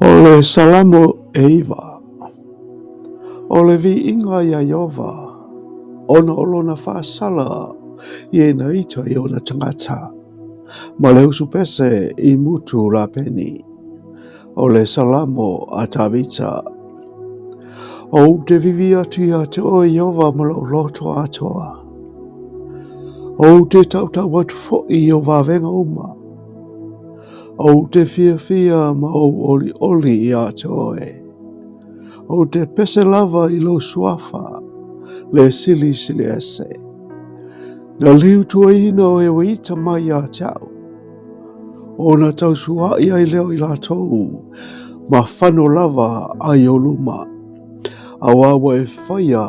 O le Salamo e iva. O le viiga iā Ieova, ona o lona faasala i e na ita i ona tagata, ma le usupese i mutu lapeni. O le Salamo a Tavita. Ou te vivi atu iā te oe Ieova ma lou loto atoa. Ou te tautau atu foʻi i ou vavega uma. Ou te fiafia ma ou ʻoliʻoli iā te oe. Ou te pese lava i lou suafa, le Silisili Ese. Na liutuaina o e ua ita mai iā te a'u, ona tausuaʻi ai lea o i latou ma fano lava ai o luma. Auā ua e faia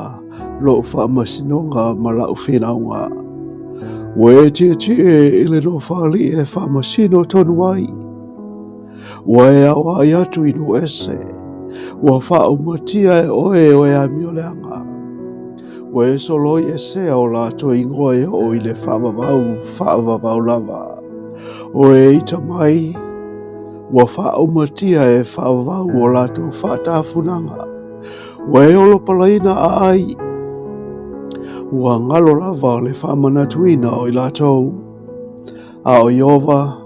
loʻu faamasinoga ma laʻu finauga. Ua e tietie i le Nofoalii e faamasino tonu ai. Ua e aoai atu i nuu ese. Ua faaumatia e oe o e amioleaga. Ua e soloi esea o latou igoa e oo i le faavavau faavavau lava. O e ita mai, Ua faaumatia e faavavau o latou faatafunaga. Ua e olopalaina aai. Ua galo lava le faamanatuina o i latou. A o Ieova,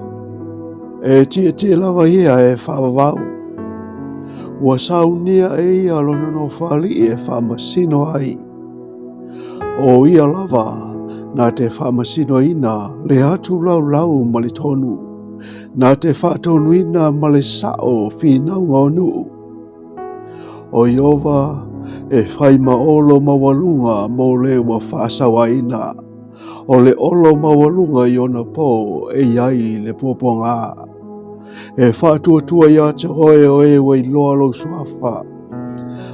e tietie lava ia e faavavau. Ua saunia e ia lona nofoalii e faamasino ai. O ia lava na te faamasinoina le atu laulau ma le tonu, na te faatonuina ma le sao finauga o nuu. O Ieova e fai ma olo maualuga mo le ua faasauaina, o le olo maualuga i ona po e i ai le puapuaga. E faatuatua iā te oe o e ua iloa lou suafa,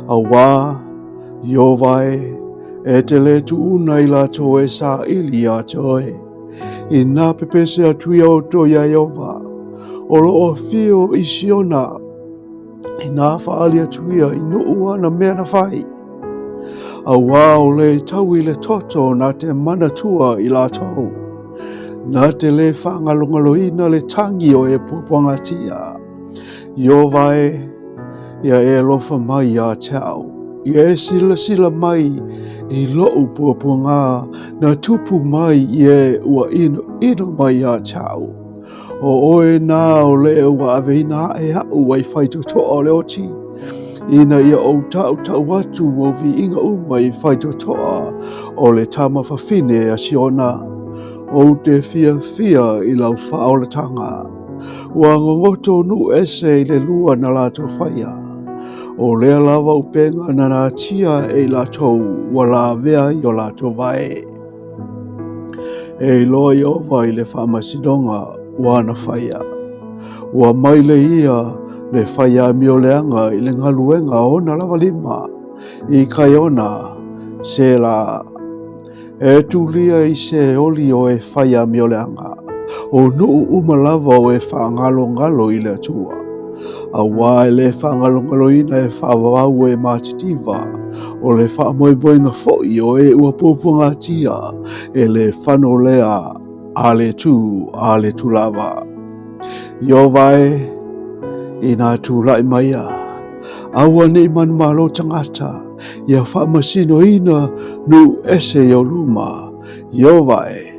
auā Ieova e, e te lē tuuna i latou e saili iā te oe. Inā pepese atu ia outou iā Ieova, o lo o afio i Siona, inā faaali atu ia i nuu ana mea na fai. Auā o le tau i le toto na te manatua i latou, na te lē faagalogaloina le tagi o e puapuagatia. Ieova e, Ia e alofa mai iā te a'u, ia e silasila mai i loʻu puapuagā na tupu mai i e ua ʻinoʻino mai iā te a'u. ʻO ʻoe nā o le ua aveina aʻe aʻu ai faitotoa o le oti, ina ia ou taʻutaʻu atu ou viiga uma i faitotoa o le tama fafine a Siona. Ou te fiafia i lau faaolataga. Ua gogoto nuu ese i le lua na latou faia. O lea lava upega na natia e i latou ua lavea ai o latou vae. E iloa Ieova i le faamasinoga ua ana faia. Ua maile ia le fai amioleaga i le galuega a ona lava lima, i kai ona, Sela. E tulia i se oli o e fai amioleaga, o nuu uma lava o e faagalogalo i le Atua. Auā e le faagalogaloina e faavavau e matitiva, o le faamoemoega foi o e ua puapuagatia e le fano lea a le tū a le tulava. Ieova e, inā tulai mai ia, aua ne i manumalo tagata, ia faamasinoina nuu ese i ou luma, Ieova e,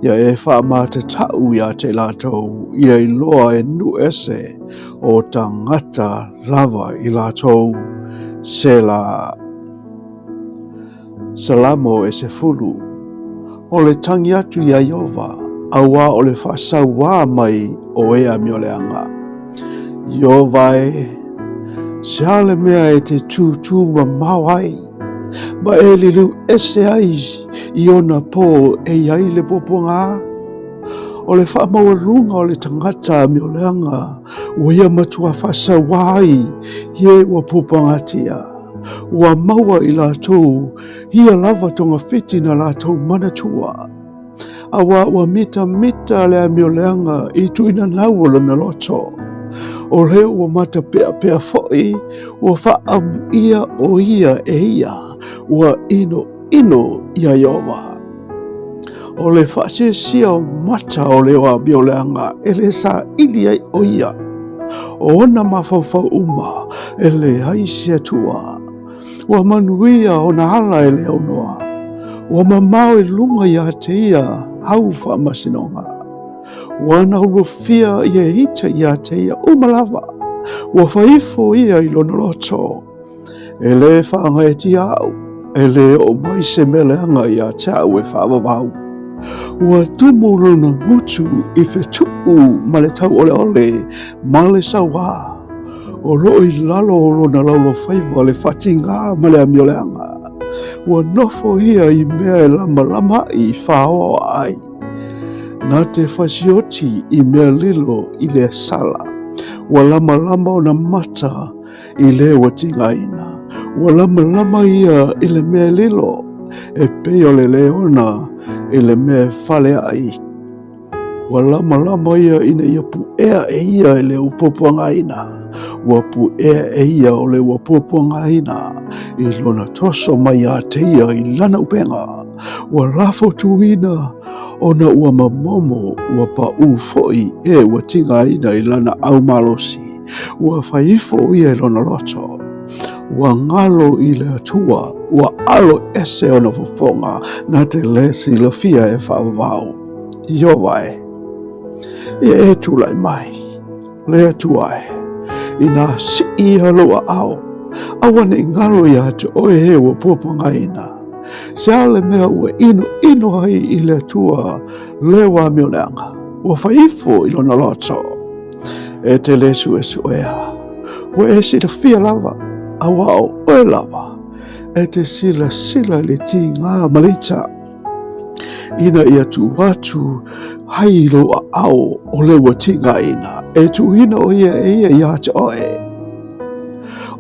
ia e faamatatau iā te latou, ia iloa e nuu ese o tagata lava i latou. Sela. Salamo e sefulu. O le tagi atu iā Ieova, auā o le faasauā mai o e amioleaga. Ieova e, se a le mea e te tūtū mamao ai, ma e liliu ese ai i ona pō e i ai le puapuagā? O le faamaualuga o le tagata amioleaga ua ia matua faasauā ai i e ua puapuagatia. Ua maua i latou ia lava togafiti na latou manatua, auā ua mitamita le amioleaga i tuuinanau o lona loto. O lea ua matapeapea foi, ua faaamuia o ia e ia, ua ʻinoʻino iā Ieova. O le faasiasia o mata o le amioleaga e le saili ai o ia. O ona mafaufau uma, e leai se Atua. Ua manuia ona ala e le aunoa. Ua mamao i luga ia te ia hau faamasinoga. Ua naulufia ia ita ia te ia uma lava. Ua faifo ia i lona loto. E lē faagaeetia au, e lē oo mai se mea leaga ia te au e faavavau. Ua tumu lona gutu i fetuʻu ma le tauoleole ma le sauā. O loo i lalo o lona laulofaiva le faatigā ma le amioleaga. Ua nofo ia i mea e lamalama ai faaoaoa ai. Na te fasioti i mea lilo i le sala. Ua lamalama ona mata i le ua tigaina. Ua lamalama ia i le mea lilo, e pei o le leona i le mea e fale ai. Ua lamalama ia ina ia puʻea e ia i le ua puapuagaina. Ua puʻea e ia o le ua puapuagaina i lona toso mai ia te ia i lana upega. Ua lafo tuina ona ua mamomo, ua paʻū foi e ua tigaina i lana au malosi. Ua fai ifo ia i lona loto. Ua galo i le Atua, ua alo ese ona fofoga, na te lē silafia e faavavau. Ieova e, ia e tulai mai, le Atua e, inā sii ia lou aao, aua ne i galo ia te oe e ua puapuagaina. Se a le mea ua inoino ai i le Atua le ua amioleaga, ua fai ifo i lona loto. E te lē suesuea, ua e silafia lava, auā o oe lava, e te silasila i le tigā ma le ita, ina ia tuu atu ai i lou aao o le ua tigaina, e tuuina ʻo ia e ia iā te oe.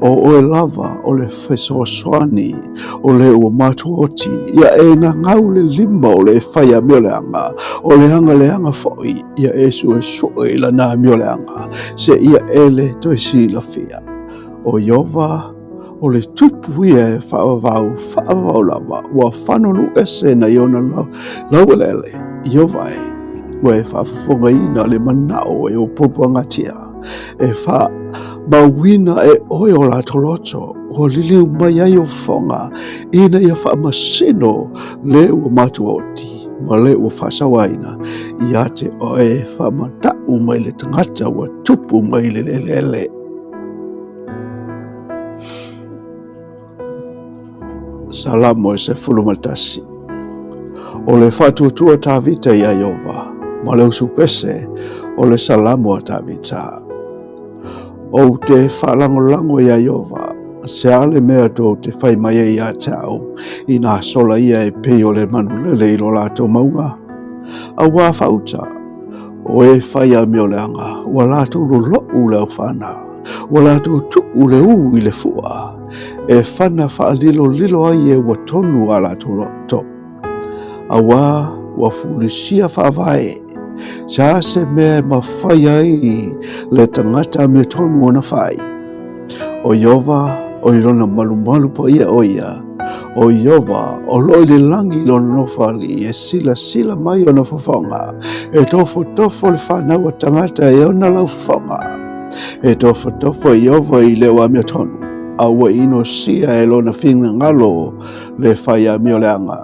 O oe lava o le fesoasoani o le ua matuaoti, ia e gagau le lima o le fai amioleaga, o le aga leaga foi, ia e suesue i lana amioleaga, seia e le toe silafia. O Ieova, o le Tupu ia e faavavau, faavavau lava, ua fanonu ese nai ona laueleele. Ieova e, ua e faafofogaina le manao e o puapuagatia. E faamauina e oe o latou loto, ua liliu mai ai ou fofoga, ina ia faamasino le ua matuaoti ma le ua faasauaina ia te oe e faamataʻu mai le tagata ua tupu mai le eleele. Salamo e 11. O le faatuatua o Tavita iā Ieova, ma le usu pese o le Salamo a Tavita. Ou te faalagolago iā Ieova, se a le mea tou te fai mai ai ia te au, inā sola ia e pei o le manulele i lo latou mauga? Auā faauta, o e fai amioleaga, ua latou loloʻu le aufana, ua latou tuu le ū i le fua, e fana faalilolilo ai e ua tonu a latou loto. Auā ua fulisia faavae, se a se mea e mafai ai le tagata amiotonu ona fai? O Ieova, o i lona malumalu paia o ia, o Ieova, o loo i le lagi i lona nofoalii, e silasila mai ona fofoga, e tofotofo le fanau a tagata e ona lau fofoga. E tofotofo Ieova i le ua amiotonu, a ua inosia e lona finagalo le fai amioleaga,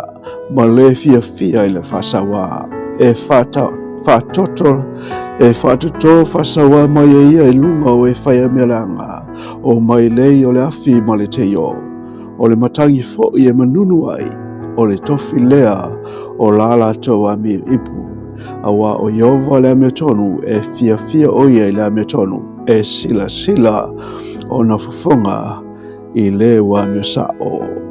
ma le fiafia i le faasauā. E faatoto, e faatotō faasauā mai e ia i luga o e fai amioleaga, o mailei o le afi ma le teio, o le matagi foi e manunu ai, o le tofi lea o la latou amio ipu. Auā o Ieova le amiotonu, e fiafia ʻo ia i le amiotonu, e silasila ona fofoga i le ua amio saʻo.